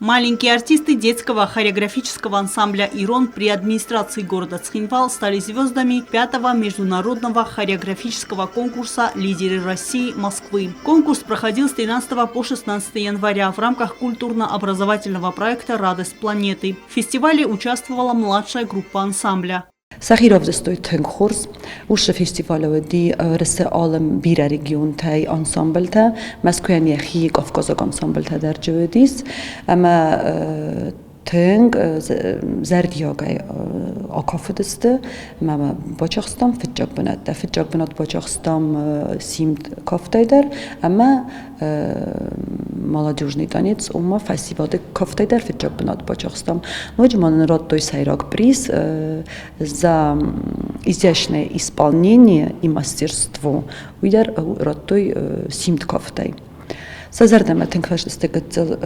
Маленькие артисты детского хореографического ансамбля «Ирон» при администрации города Цхинвал стали звездами пятого международного хореографического конкурса «Лидеры России. Москвы». Конкурс проходил с 13 по 16 января в рамках культурно-образовательного проекта «Радость планеты». В фестивале участвовала младшая группа ансамбля. Сӕхи равдыстой тынг хорз. Уыцы фестивалы уыди Рысы алы бирӕ регионтӕй ансамблтӕ. Мӕскуыйӕн йӕхи кавказаг ансамблтӕ дӕр уыдис. Ӕмӕ тынг зӕрдиагӕй акафыдысты ӕмӕ бацахстам фыццаг бынӕттӕ. Фыццаг бынат бацахстам симд кафтӕй дӕр ӕмӕ молодежный танец, ома фӕсивӕды кафтӕй дӕр фыццаг бынат бацахстам. Ноджы ма нын радтой сӕйраг приз за изящное исполнение и мастерство. Уый дӕр радтой симд кафтӕй. Сӕ зӕрдӕмӕ тынг фӕзындысты гыццыл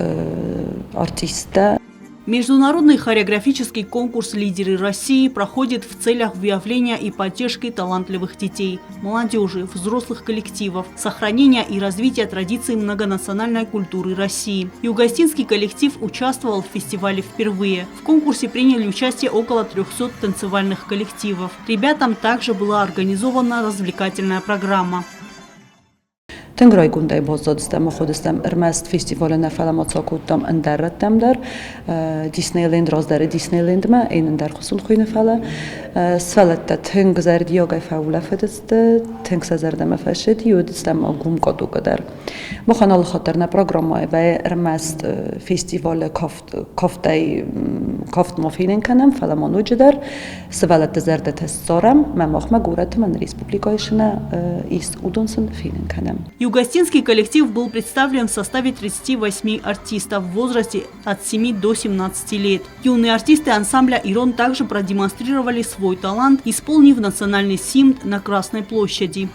артисттӕ. Международный хореографический конкурс «Лидеры России» проходит в целях выявления и поддержки талантливых детей, молодежи, взрослых коллективов, сохранения и развития традиций многонациональной культуры России. Югостинский коллектив участвовал в фестивале впервые. В конкурсе приняли участие около 300 танцевальных коллективов. Ребятам также была организована развлекательная программа. Тынг райгондӕй баззадыстӕм, ахуыдыстӕм ӕрмӕст фестивалы нӕ, фӕлӕ ма цакодтам ӕндӕр рӕттӕм дӕр. Диснейленд раздӕры Диснейлендмӕ, ин ӕндӕр хуызон хуыйны, фӕлӕ сывӕллӕттӕ тынг зӕрдиагӕй фӕулӕфыдысты, тынг сӕ зӕрдӕмӕ фӕцыди, уыдыстӕм ма гум катокы дӕр. Махӕн алы хатт дӕр нӕ программӕйы вӕййы ӕрмӕст фестивалы кафтӕй кафт ма фенын кӕнӕм, фӕлӕ ма ноджыдӕр сывӕллӕтты зӕрдӕтӕ ссарӕм, мӕ махмӕ горӕты мӕ нӕ республикӕйы цы нӕ ис, уыдон сын фенын кӕнӕм. Югостинский коллектив был представлен в составе 38 артистов в возрасте от 7 до 17 лет. Юные артисты ансамбля «Ирон» также продемонстрировали свой талант, исполнив национальный симд на Красной площади.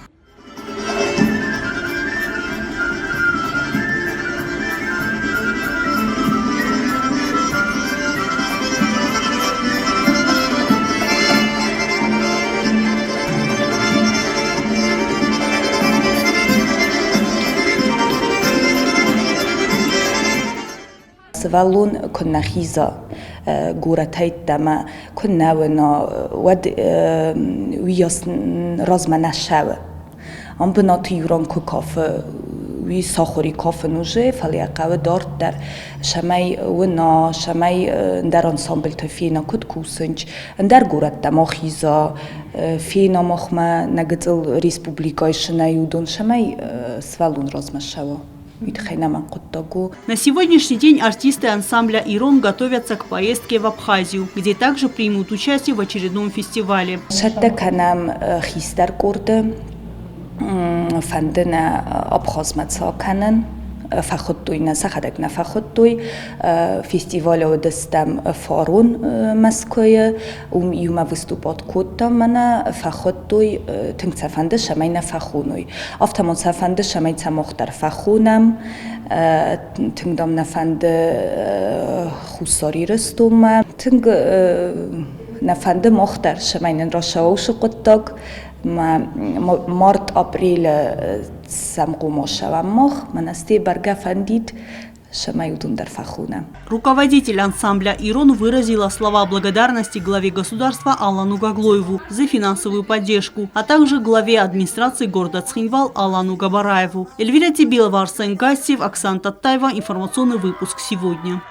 Сывӕллон куыннӕ хиза горӕтӕй ӕддӕмӕ, куыннӕ уына, уӕд уыйас размӕ нӕ ссӕуы. Ам бынаты иу ран куы кафы, уый сахуыри кафын уже, фӕлӕ йӕ хъӕуы дарддӕр, цӕмӕй уына, цӕмӕй ӕндӕр ансамбльтӕ фена, куыд кусынц, ӕндӕр горӕттӕм ахиза, фена махмӕ нӕ гыццыл республикӕйы сынӕй уыдон, цӕмӕй сывӕллон размӕ ссӕуа. Уый тыххӕй нӕмӕнг хъуыддаг у. На сегодняшний день артисты ансамбля «Ирон» готовятся к поездке в Абхазию, где также примут участие в очередном фестивале. Цӕттӕ кӕнӕм хистӕр къорды, фӕнды нӕ Абхазмӕ кӕнын. Фӕхуыдтой нӕ, сӕхӕдӕг нӕ фӕхуыдтой. Фестивалы уыдыстӕм фарон Мӕскуыйы, уым иумӕ выступать кодтам мӕнӕ, фӕхуыдтой, тынг сӕ фӕнды, цӕмӕй нӕ фӕхоной. Афтӕ ма сӕ фӕнды, цӕмӕй сӕ мах дӕр фӕхонӕм. Тынг, дам, нӕ фӕнды Хуссар Ирыстонмӕ. Тынг нӕ фӕнды мах дӕр, цӕмӕй нын рацӕуа уыцы хъуыддаг. Март-апрелы сӕм хъуамӕ ссӕуӕм мах. Мӕнӕ сте бӕргӕ фӕндид, цӕмӕй уыдон дӕр фӕхонӕм. Руководитель ансамбля «Ирон» выразила слова благодарности главе государства Алану Гаглоеву за финансовую поддержку, а также главе администрации города Цхинвал Алану Габараеву. Эльвира Тибилова, Арсен Гасиев, Оксана Таттаева. Информационный выпуск сегодня.